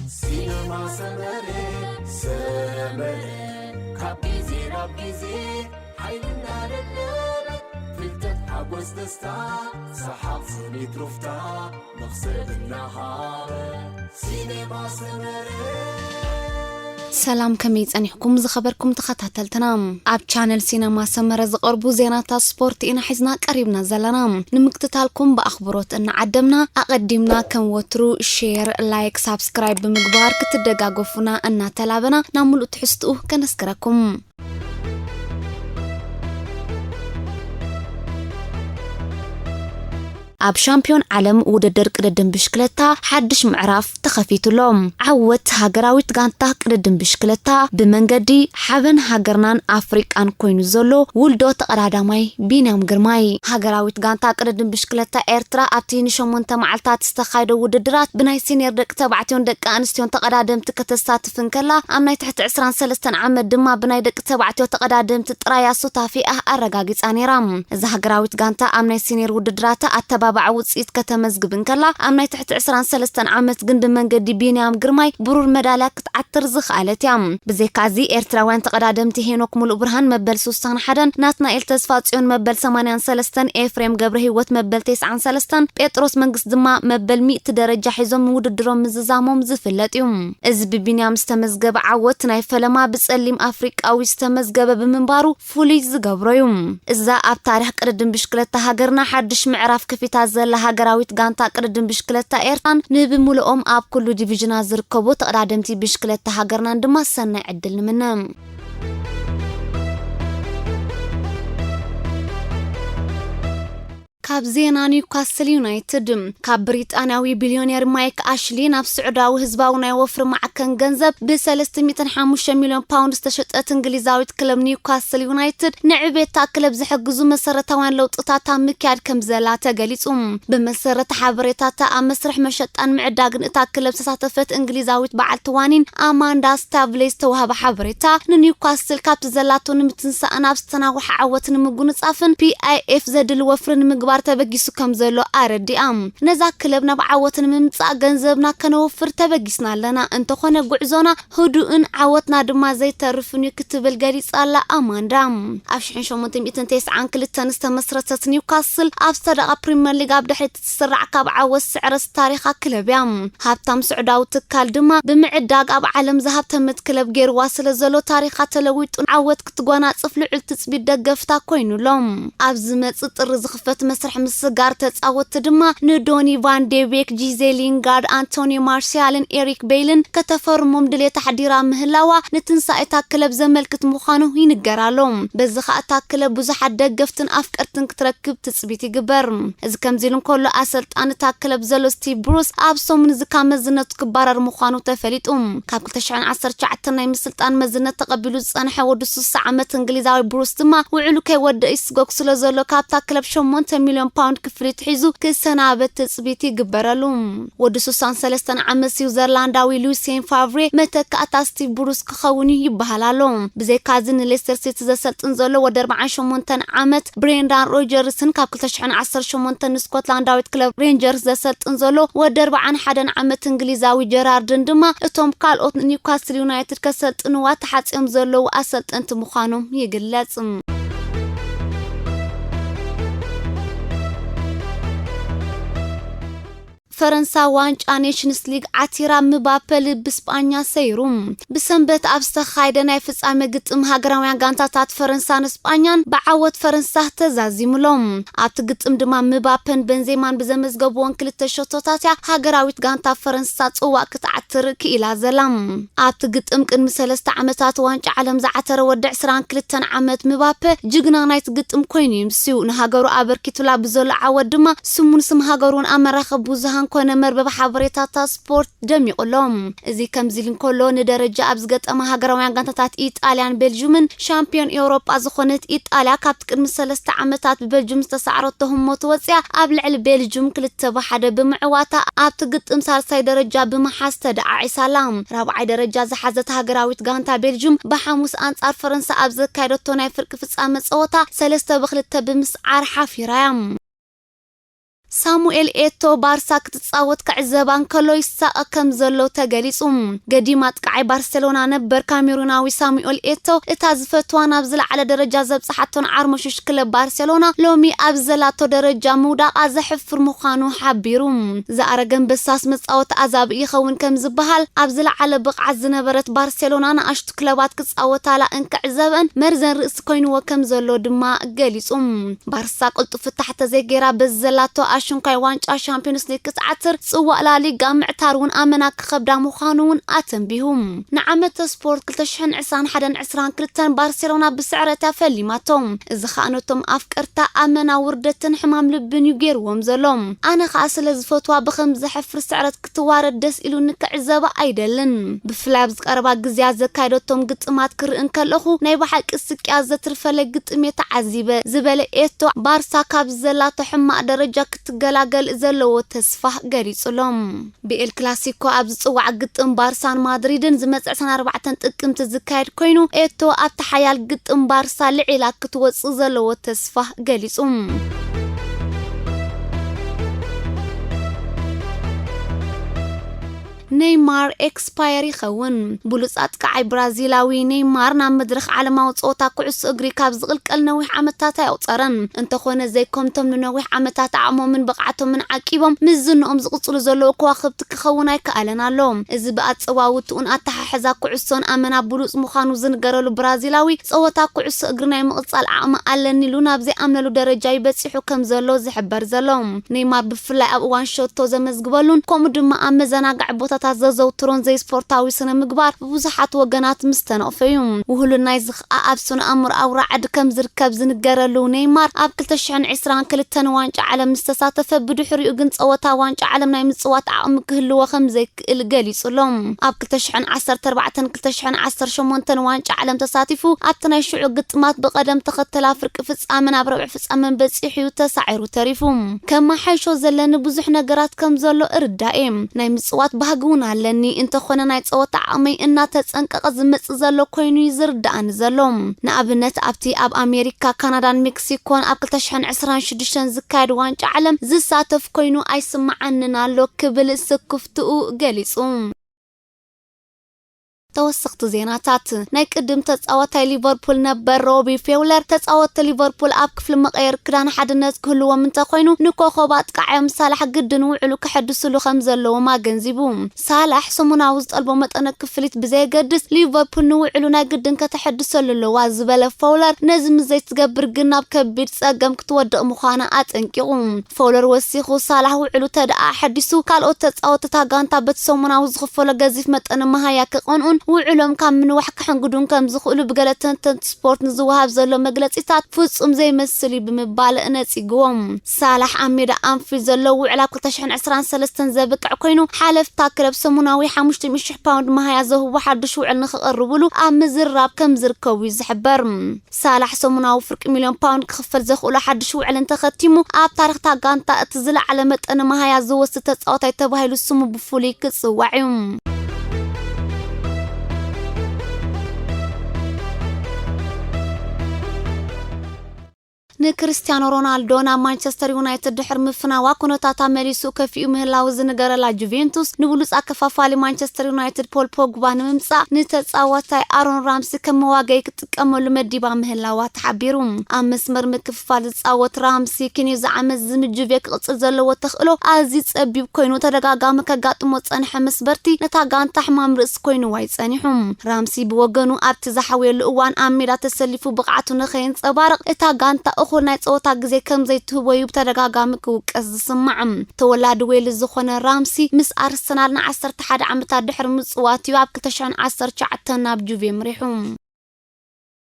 ሲነማ ሰመረ፣ ሰመረ፣ ካብ ግዜ ናብ ግዜ ሓይልና ደደበ፣ ፍልጠት፣ ሓጎስ፣ ደስታ፣ ሰሓቕ፣ ስኒት፣ ሩፍታ፣ መኽሰብ እናሃበ፣ ሲነማ ሰመረ። ሰላም፣ ከመይ ጸኒሕኩም ዝኸበርኩም ተኸታተልትና? ኣብ ቻነል ሲነማ ሰመረ ዝቐርቡ ዜናታት ስፖርት ኢና ሒዝና ቀሪብና ዘለና። ንምክትታልኩም ብኣኽብሮት እናዓደምና፣ ኣቐዲምና ከም ወትሩ ሼር፣ ላይክ፣ ሳብስክራይብ ብምግባር ክትደጋገፉና እናተላበና ናብ ሙሉእ ትሕዝትኡ ከነስክረኩም። ኣብ ሻምፒዮን ዓለም ውድድር ቅድድም ብሽክለታ ሓድሽ ምዕራፍ ተኸፊቱ ኣሎ። ዓወት ሃገራዊት ጋንታ ቅድድም ብሽክለታ ብመንገዲ ሓበን ሃገርናን ኣፍሪቃን ኮይኑ ዘሎ ውልዶ ተቐዳዳማይ ቢንያም ግርማይ። ሃገራዊት ጋንታ ቅድድም ብሽክለታ ኤርትራ ኣብቲ ንሸሞንተ መዓልታት ዝተኻየደ ውድድራት ብናይ ሲኒየር ደቂ ተባዕትዮን ደቂ ኣንስትዮን ተቐዳደምቲ ከተሳትፍ እንከላ፣ ኣብ ናይ ትሕቲ ዕስራን ሰለስተን ዓመት ድማ ብናይ ደቂ ተባዕትዮ ተቐዳደምቲ ጥራይ ኣሱታፊኣ ኣረጋጊጻ ነይራ። እዛ ሃገራዊት ጋንታ ኣብ ናይ ሲኒየር ውድድራታ ኣተባባዕ ውጽኢት ከተመዝግብ እንከላ፣ ኣብ ናይ ትሕቲ ዕስራን ሰለስተን ዓመት ግን ብመንገዲ ቢንያም ግርማይ ብሩር መዳልያ ክትዓትር ዝኸኣለት እያ። ብዘይካዚ፣ ኤርትራውያን ተቐዳደምቲ ሄኖክ ሙሉእ ብርሃን መበል ስሳን ሓደን፣ ናትናኤል ተስፋጽዮን መበል ሰማንያን ሰለስተን፣ ኤፍሬም ገብረ ህይወት መበል ተስዓን ሰለስተን፣ ጴጥሮስ መንግስት ድማ መበል ሚእቲ ደረጃ ሒዞም ውድድሮም ምዝዛሞም ዝፍለጥ እዩ። እዚ ብቢንያም ዝተመዝገበ ዓወት ናይ ፈለማ ብጸሊም ኣፍሪቃዊ ዝተመዝገበ ብምንባሩ ፍሉይ ዝገብሮ እዩ። እዛ ኣብ ታሪኽ ቅድድም ብሽክለታ ሃገርና ሓድሽ ምዕራፍ ከፊታ ዘላ ሃገራዊት ጋንታ ቅድድም ብሽክለታ ኤርትራን ንብምልኦም ኣብ ኩሉ ዲቪዥናት ዝርከቡ ተቐዳደምቲ ብሽክለታ ሃገርናን ድማ ሰናይ ዕድል ንምነ። ካብ ዜና ኒውካስል ዩናይትድ። ካብ ብሪጣንያዊ ቢልዮኔር ማይክ ኣሽሊ ናብ ስዑዳዊ ህዝባዊ ናይ ወፍሪ ማዕከን ገንዘብ ብ ሰለስተ ሚእትን ሓሙሽተ ሚልዮን ፓውንድ ዝተሸጠት እንግሊዛዊት ክለብ ኒውካስል ዩናይትድ፣ ንዕቤታ ክለብ ዝሕግዙ መሰረታውያን ለውጥታት ኣብ ምክያድ ከም ዘላ ተገሊጹ። ብመሰረት ሓበሬታታ፣ ኣብ መስርሕ መሸጣን ምዕዳግን እታ ክለብ ዝተሳተፈት እንግሊዛዊት በዓልቲ ዋኒን ኣማንዳ ስታቭሌ ዝተዋህበ ሓበሬታ፣ ንኒውካስል ካብቲ ዘላቶ ንምትንሳእ ናብ ዝተናውሐ ዓወት ንምጉንጻፍን ፒ ኣይ ኤፍ ዘድሊ ወፍሪ ንምግባር ተበጊሱ ከም ዘሎ ኣረዲኣ። ነዛ ክለብ ናብ ዓወት ንምምጻእ ገንዘብና ከነወፍር ተበጊስና ኣለና፣ እንተኾነ ጉዕዞና ህዱእን ዓወትና ድማ ዘይተርፍን እዩ ክትብል ገሊጻ ኣላ ኣማንዳ። ኣብ ሽሕን ሸሞንተ ሚእትን ተስዓን ክልተን ዝተመስረተት ኒውካስል ኣብ ሰደቓ ፕሪምየር ሊግ ኣብ ድሕሪት ትስራዕ ካብ ዓወት ስዕረት ታሪኻ ክለብ እያ። ሃብታም ስዑዳዊ ትካል ድማ ብምዕዳግ ኣብ ዓለም ዝሃብተመት ክለብ ገይርዋ ስለ ዘሎ፣ ታሪኻ ተለዊጡ ዓወት ክትጎናጽፍ ልዑል ትጽቢት ደገፍታ ኮይኑ ኣሎ። ኣብ ዝመጽእ ጥሪ ዝኽፈት መስርሕ ምስጋር ተጻወትቲ ድማ ንዶኒ ቫን ዴ ቤክ፣ ጂዜ ሊንጋርድ፣ ኣንቶኒ ማርሲያልን ኤሪክ ቤይልን ከተፈርሞም ድሌት ኣሕዲራ ምህላዋ ንትንሳኤ እታ ክለብ ዘመልክት ምዃኑ ይንገር ኣሎ። በዚ ኸኣ እታ ክለብ ብዙሓት ደገፍትን ኣፍቀርትን ክትረክብ ትጽቢት ይግበር። እዚ ከምዚ ኢሉ እንከሎ፣ ኣሰልጣኒ እታ ክለብ ዘሎ ስቲቭ ብሩስ ኣብ ሰሙን እዚ ካብ መዝነቱ ክባረር ምዃኑ ተፈሊጡ። ካብ ክልተ ሽሕን ዓሰርተ ትሽዓተን ናይ ምስልጣን መዝነት ተቐቢሉ ዝጸንሐ ወዲ ስሳ ዓመት እንግሊዛዊ ብሩስ ድማ ውዕሉ ከይወደእ ይስጎግ ስለ ዘሎ፣ ካብታ ክለብ ሸሞንተ ሚልዮን ፓውንድ ክፍሊት ሒዙ ክሰናበት ትጽቢት ይግበረሉ። ወዲ ስሳን ሰለስተን ዓመት ስዊዘርላንዳዊ ሉሲየን ፋቭሬ መተካእታ ስቲቭ ብሩስ ክኸውን እዩ ይበሃል ኣሎ። ብዘይካዚ ንሌስተር ሲቲ ዘሰልጥን ዘሎ ወዲ ኣርብዓን ሸሞንተን ዓመት ብሬንዳን ሮጀርስን ካብ ክልተ ሽሕን ዓሰርተ ሸሞንተን ንስኮትላንዳዊት ክለብ ሬንጀርስ ዘሰልጥን ዘሎ ወዲ ኣርብዓን ሓደን ዓመት እንግሊዛዊ ጀራርድን ድማ እቶም ካልኦት ንኒውካስል ዩናይትድ ከሰልጥንዋ ተሓጽዮም ዘለዉ ኣሰልጠንቲ ምዃኖም ይግለጽ። ፈረንሳ ዋንጫ ኔሽንስ ሊግ ዓቲራ፣ ምባፐ ልቢ ስጳኛ ሰይሩ። ብሰንበት ኣብ ዝተኻየደ ናይ ፍጻመ ግጥም ሃገራውያን ጋንታታት ፈረንሳን ስጳኛን ብዓወት ፈረንሳ ተዛዚሙሎም። ኣብቲ ግጥም ድማ ምባፐን በንዜማን ብዘመዝገብዎን ክልተ ሸቶታት እያ ሃገራዊት ጋንታ ፈረንሳ ጽዋእ ክትዓትር ክኢላ ዘላ። ኣብቲ ግጥም ቅድሚ ሰለስተ ዓመታት ዋንጫ ዓለም ዝዓተረ ወዲ ዕስራን ክልተን ዓመት ምባፐ ጅግና ናይቲ ግጥም ኮይኑ ይምስዩ። ንሃገሩ ኣበርኪቱላ ብዘሎ ዓወት ድማ ስሙን ስም ሃገሩን ኣብ መራኸቢ ብዙሃን ኮነ መርበብ ሓበሬታታት ስፖርት ደሚቑ ኣሎ። እዚ ከምዚ ኢሉ እንከሎ፣ ንደረጃ ኣብ ዝገጠማ ሃገራውያን ጋንታታት ኢጣልያን ቤልጅምን ሻምፒዮን ኤውሮጳ ዝኾነት ኢጣልያ ካብቲ ቅድሚ ሰለስተ ዓመታት ብቤልጅም ዝተሳዕረቶ ህሞት ወፂኣ ኣብ ልዕሊ ቤልጅም ክልተ ብ ሓደ ብምዕዋታ ኣብቲ ግጥም ሳልሳይ ደረጃ ብምሓዝ ተደዓዒሳ ኣላ። ራብዓይ ደረጃ ዝሓዘት ሃገራዊት ጋንታ ቤልጅም ብሓሙስ ኣንጻር ፈረንሳ ኣብ ዘካየደቶ ናይ ፍርቂ ፍጻመ ጸወታ ሰለስተ ብ ክልተ ብምስዓር ሓፊራ እያ። ሳሙኤል ኤቶ ባርሳ ክትጻወት ክዕዘባ እንከሎ ይሳቐ ከም ዘሎ ተገሊጹ። ገዲም ኣጥቃዓይ ባርሴሎና ነበር ካሜሩናዊ ሳሙኤል ኤቶ እታ ዝፈትዋ ናብ ዝለዓለ ደረጃ ዘብጽሓቶን ዓርሞሽሽ ክለብ ባርሴሎና ሎሚ ኣብ ዘላቶ ደረጃ ምውዳቓ ዘሕፍር ምዃኑ ሓቢሩ። ዝኣረገ ኣንበሳስ መጻወቲ ኣዛብእ ይኸውን ከም ዝበሃል ኣብ ዝለዓለ ብቕዓት ዝነበረት ባርሴሎና ንኣሽቱ ክለባት ክጻወታላ እንክዕዘበን መርዘን ርእሲ ኮይንዎ ከም ዘሎ ድማ ገሊጹ። ባርሳ ቅልጡፍ ፍታሕ ተዘይገይራ በዚ ዘላቶ ኣሽንኳይ ዋንጫ ሻምፒዮንስ ሊግ ክትዓትር ጽዋእ ላሊጋ ምዕታር እውን ኣመና ክኸብዳ ምዃኑ እውን ኣተንቢሁ። ንዓመተ ስፖርት ክልተ ሽሕን ዕስራን ሓደን ዕስራን ክልተን ባርሴሎና ብስዕረት እያ ፈሊማቶ። እዚ ኸኣ ነቶም ኣፍቀርታ ኣመና ውርደትን ሕማም ልብን እዩ ገይርዎም ዘሎ። ኣነ ኸኣ ስለ ዝፈትዋ ብኸም ዘሕፍር ስዕረት ክትዋረድ ደስ ኢሉኒ ክዕዘባ ኣይደልን። ብፍላይ ኣብዚ ቀረባ ግዜያት ዘካየደቶም ግጥማት ክርኢ እንከለኹ ናይ ብሓቂ ስቅያ ዘትርፈለ ግጥም እየ ተዓዚበ ዝበለ ኤቶ፣ ባርሳ ካብ ዘላቶ ሕማቕ ደረጃ ክትገላገል ዘለዎ ተስፋ ገሊጹሎም። ብኤል ክላሲኮ ኣብ ዝጽዋዕ ግጥም ባርሳን ማድሪድን ዝመጽእ ዕስራን ኣርባዕተን ጥቅምቲ ዝካየድ ኮይኑ፣ ኤቶ ኣብቲ ሓያል ግጥም ባርሳ ልዒላ ክትወጽእ ዘለዎ ተስፋ ገሊጹ። ኔይማር ኤክስፓየር ይኸውን። ብሉጽ ኣጥቃዓይ ብራዚላዊ ኔይማር ናብ መድረኽ ዓለማዊ ጸወታ ኩዕሶ እግሪ ካብ ዝቕልቀል ነዊሕ ዓመታት ኣየቑጸረን። እንተኾነ ዘይኮምቶም ንነዊሕ ዓመታት ዓቕሞምን ብቕዓቶምን ዓቂቦም ምስ ዝንኦም ዝቕጽሉ ዘለዉ ከዋኽብቲ ክኸውን ኣይከኣለን ኣሎ። እዚ ብኣጸዋውትኡን ኣተሓሕዛ ኩዕሶን ኣመና ብሉጽ ምዃኑ ዝንገረሉ ብራዚላዊ ጸወታ ኩዕሶ እግሪ ናይ ምቕጻል ዓቕሚ ኣለኒ ኢሉ ናብ ዘይኣምነሉ ደረጃ ይበጺሑ ከም ዘሎ ዝሕበር ዘሎ። ኔይማር ብፍላይ ኣብ እዋን ሸቶ ዘመዝግበሉን ከምኡ ድማ ኣብ መዘናግዒ ቦታታት ዘዘውትሮን ዘይስፖርታዊ ስነ ምግባር ብብዙሓት ወገናት ምስተነቕፈ እዩ። ውህሉል ናይዚ ኸኣ ኣብ ስነ ኣእምሮኣዊ ራዕዲ ከም ዝርከብ ዝንገረሉ ኔይማር ኣብ ክልተ ሽሕን ዕስራን ክልተን ዋንጫ ዓለም ዝተሳተፈ፣ ብድሕሪኡ ግን ጸወታ ዋንጫ ዓለም ናይ ምጽዋት ዓቕሚ ክህልዎ ከም ዘይክእል ገሊጹ ኣሎ። ኣብ ክልተ ሽሕን ዓሰርተ ኣርባዕተን ክልተ ሽሕን ዓሰርተ ሸሞንተን ዋንጫ ዓለም ተሳቲፉ ኣብቲ ናይ ሽዑ ግጥማት ብቐደም ተኸተል ኣብ ፍርቂ ፍጻመ ናብ ረብዒ ፍጻመን በጺሑ እዩ ተሳዒሩ ተሪፉ። ከመሓይሾ ዘለኒ ብዙሕ ነገራት ከም ዘሎ እርዳእ እየ። ናይ ምጽዋት ባህጊ እውን ኣለኒ። እንተኾነ ናይ ጸወታ ዓቕመይ እናተጸንቀቐ ዝመጽእ ዘሎ ኮይኑ እዩ ዝርዳእኒ ዘሎ። ንኣብነት ኣብቲ ኣብ ኣሜሪካ፣ ካናዳን ሜክሲኮን ኣብ ክልተ ሽሕን ዕስራን ሽዱሽተን ዝካየድ ዋንጫ ዓለም ዝሳተፍ ኮይኑ ኣይስምዓንን ኣሎ ክብል ስክፍትኡ ገሊጹ። ተወሰኽቲ ዜናታት። ናይ ቅድም ተጻዋታይ ሊቨርፑል ነበር ሮቢ ፌውለር፣ ተጻወትቲ ሊቨርፑል ኣብ ክፍሊ መቐየር ክዳን ሓድነት ክህልዎም እንተኾይኑ፣ ንኮኸብ ኣጥቃዓዮም ሳላሕ ግድን ውዕሉ ከሐድስሉ ከም ዘለዎም ኣገንዚቡ። ሳላሕ ሰሙናዊ ዝጠልቦ መጠነ ክፍሊት ብዘየገድስ፣ ሊቨርፑል ንውዕሉ ናይ ግድን ከተሐድሰሉ ኣለዋ ዝበለ ፎውለር፣ ነዚ ምስ ዘይትገብር ግን ናብ ከቢድ ጸገም ክትወድቕ ምዃና ኣጠንቂቑ። ፎውለር ወሲኹ፣ ሳላሕ ውዕሉ ተደኣ ኣሐዲሱ፣ ካልኦት ተጻወትቲ እታ ጋንታ በቲ ሰሙናዊ ዝኽፈሎ ገዚፍ መጠነ መሃያ ክቐንኡን ውዕሎም ካብ ምንዋሕ ክሕንግዱን ከም ዝኽእሉ ብገለ ተንተንቲ ስፖርት ንዝወሃብ ዘሎ መግለጺታት ፍጹም ዘይመስል እዩ ብምባል ነጺግዎም። ሳላሕ ኣብ ሜዳ ኣንፊልድ ዘሎ ውዕል ኣብ ክልተ ሽሕን ዕስራን ሰለስተን ዘብቅዕ ኮይኑ፣ ሓለፍታ ክለብ ሰሙናዊ ሓሙሽተ ሚእቲ ሽሕ ፓውንድ መሃያ ዘህቦ ሓድሽ ውዕል ንኽቐርብሉ ኣብ ምዝርራብ ከም ዝርከቡ እዩ ዝሕበር። ሳላሕ ሰሙናዊ ፍርቂ ሚልዮን ፓውንድ ክኽፈል ዘኽእሎ ሓድሽ ውዕል እንተኸቲሙ፣ ኣብ ታሪኽታ ጋንታ እቲ ዝለዓለ መጠነ መሃያ ዝወስድ ተጻዋታይ ተባሂሉ ስሙ ብፍሉይ ክጽዋዕ እዩ። ንክርስቲያኖ ሮናልዶ ናብ ማንቸስተር ዩናይትድ ድሕሪ ምፍናዋ፣ ኩነታታ መሊሱ ከፊኡ ምህላው ዝንገረላ ጁቬንቱስ፣ ንብሉጽ ኣከፋፋሊ ማንቸስተር ዩናይትድ ፖል ፖግባ ንምምጻእ፣ ንተጻዋታይ ኣሮን ራምሲ ከም መዋገዪ ክትጥቀመሉ መዲባ ምህላዋ ተሓቢሩ። ኣብ መስመር ምክፍፋል ዝጻወት ራምሲ፣ ክንዩ ዝዓመት ዝምጁ ጁቬ ክቕጽል ዘለዎ ተኽእሎ ኣዝዩ ጸቢብ ኮይኑ፣ ተደጋጋሚ ከጋጥሞ ዝጸንሐ መስበርቲ ነታ ጋንታ ሕማም ርእሲ ኮይኑዋ እዩ ጸኒሑ። ራምሲ ብወገኑ፣ ኣብቲ ዝሓውየሉ እዋን ኣብ ሜዳ ተሰሊፉ ብቕዓቱ ንኸየንጸባርቕ፣ እታ ጋንታ እኹል ናይ ጸወታ ግዜ ከም ዘይትህቦ እዩ ብተደጋጋሚ ክውቀስ ዝስማዕ። ተወላዲ ዌልስ ዝኾነ ራምሲ፣ ምስ ኣርሰናል ንዓሰርተ ሓደ ዓመታት ድሕሪ ምጽዋት እዩ ኣብ ክልተ ሽሕን ዓሰርተ ትሽዓተን ናብ ጁቬ ኣምሪሑ።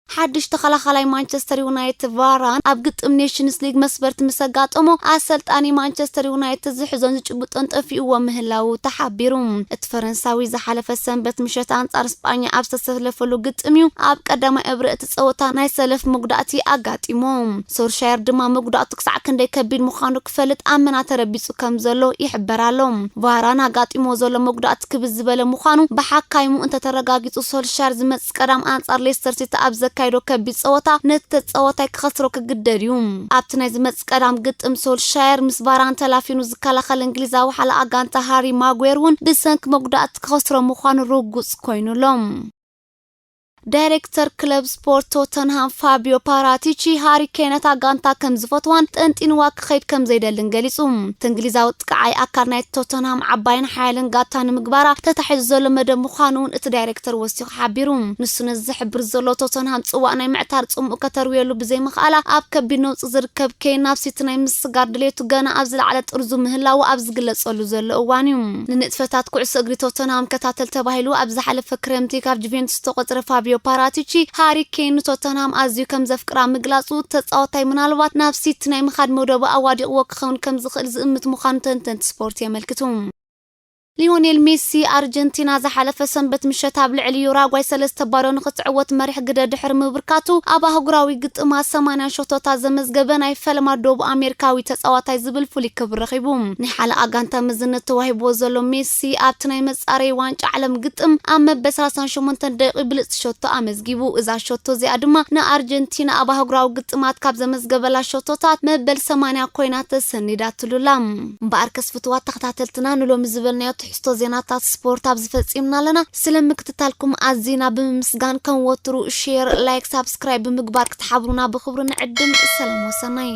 ሓድሽ ተኸላኻላይ ማንቸስተር ዩናይትድ ቫራን ኣብ ግጥም ኔሽንስ ሊግ መስበርቲ ምስ ኣጋጠሞ፣ ኣሰልጣኒ ማንቸስተር ዩናይትድ ዝሕዞን ዝጭብጦን ጠፊእዎ ምህላዉ ተሓቢሩ። እቲ ፈረንሳዊ ዝሓለፈ ሰንበት ምሸት ኣንጻር ስጳኛ ኣብ ዝተሰለፈሉ ግጥም እዩ ኣብ ቀዳማይ እብረ እቲ ጸወታ ናይ ሰለፍ መጉዳእቲ ኣጋጢሞ። ሶልሻየር ድማ መጉዳእቱ ክሳዕ ክንደይ ከቢድ ምዃኑ ክፈልጥ ኣመና ተረቢጹ ከም ዘሎ ይሕበር ኣሎ። ቫራን ኣጋጢሞ ዘሎ መጉዳእቲ ክብድ ዝበለ ምዃኑ ብሓካይሙ እንተተረጋጊጹ፣ ሶልሻየር ዝመጽእ ቀዳም ኣንጻር ሌስተር ሲቲ ኣብ ዘካ ዘካይዶ ከቢድ ጸወታ ነቲ ተጻዋታይ ክኸስሮ ክግደድ እዩ። ኣብቲ ናይ ዝመጽእ ቀዳም ግጥም ሶልሻየር ምስ ቫራን ተላፊኑ ዝከላኸል እንግሊዛዊ ሓለቓ ጋንታ ሃሪ ማጉዌር እውን ብሰንኪ መጉዳእቲ ክኸስሮ ምዃኑ ርጉጽ ኮይኑሎ። ዳይሬክተር ክለብ ስፖርት ቶተንሃም ፋቢዮ ፓራቲቺ ሃሪ ኬን ነታ ጋንታ ከም ዝፈትዋን ጠንጢንዋ ክኸይድ ከም ዘይደልን ገሊጹ። እቲ እንግሊዛዊ ጥቃዓይ ኣካል ናይ ቶተንሃም ዓባይን ሓያልን ጋንታ ንምግባራ ተታሒዙ ዘሎ መደብ ምዃኑ እውን እቲ ዳይሬክተር ወሲኹ ሓቢሩ። ንሱ ነዚ ዝሕብር ዘሎ ቶተንሃም ጽዋእ ናይ ምዕታር ጽምኡ ከተርውየሉ ብዘይምኽኣላ ኣብ ከቢድ ነውጺ ዝርከብ ኬን ናብ ሲቲ ናይ ምስጋር ድሌቱ ገና ኣብ ዝለዓለ ጥርዙ ምህላዉ ኣብ ዝግለጸሉ ዘሎ እዋን እዩ። ንንጥፈታት ኩዕሶ እግሪ ቶተንሃም ከታተል ተባሂሉ ኣብ ዝሓለፈ ክረምቲ ካብ ጁቬንቱስ ዝተቖጽረ ፋቢዮ ፓራቲቺ ሃሪ ኬን ንቶተንሃም ኣዝዩ ከም ዘፍቅራ ምግላጹ ተጻዋታይ ምናልባት ናብ ሲቲ ናይ ምኻድ መውደቡ ኣዋዲቕዎ ክኸውን ከም ዝኽእል ዝእምት ምዃኑ ተንተንቲ ስፖርት የመልክቱ። ሊዮኔል ሜሲ ኣርጀንቲና ዝሓለፈ ሰንበት ምሸት ኣብ ልዕሊ ዩራጓይ ሰለስተ ባዶ ንኽትዕወት መሪሕ ግደ ድሕሪ ምብርካቱ ኣብ ኣህጉራዊ ግጥማት ሰማንያ ሸቶታት ዘመዝገበ ናይ ፈለማ ደቡብ ኣሜሪካዊ ተጻዋታይ ዝብል ፍሉይ ክብሪ ረኺቡ። ናይ ሓለቓ ጋንታ መዝነት ተዋሂብዎ ዘሎ ሜሲ ኣብቲ ናይ መጻረዪ ዋንጫ ዓለም ግጥም ኣብ መበል ሰላሳን ሸሞንተን ደቂቕ ብልጽቲ ሸቶ ኣመዝጊቡ። እዛ ሸቶ እዚኣ ድማ ንኣርጀንቲና ኣብ ኣህጉራዊ ግጥማት ካብ ዘመዝገበላ ሸቶታት መበል ሰማንያ ኮይና ተሰኒዳትሉላ። እምበኣርከስ ፍቱዋት ተኸታተልትና ንሎሚ ዝበልናዮ ትሕዝቶ ዜናታት ስፖርት ኣብዚ ፈጺምና ኣለና። ስለ ምክትታልኩም ኣዚና ብምምስጋን ከም ወትሩ ሼር፣ ላይክ፣ ሳብስክራይብ ብምግባር ክትሓብሩና ብኽብሪ ንዕድም። ሰላም ወሰናይ።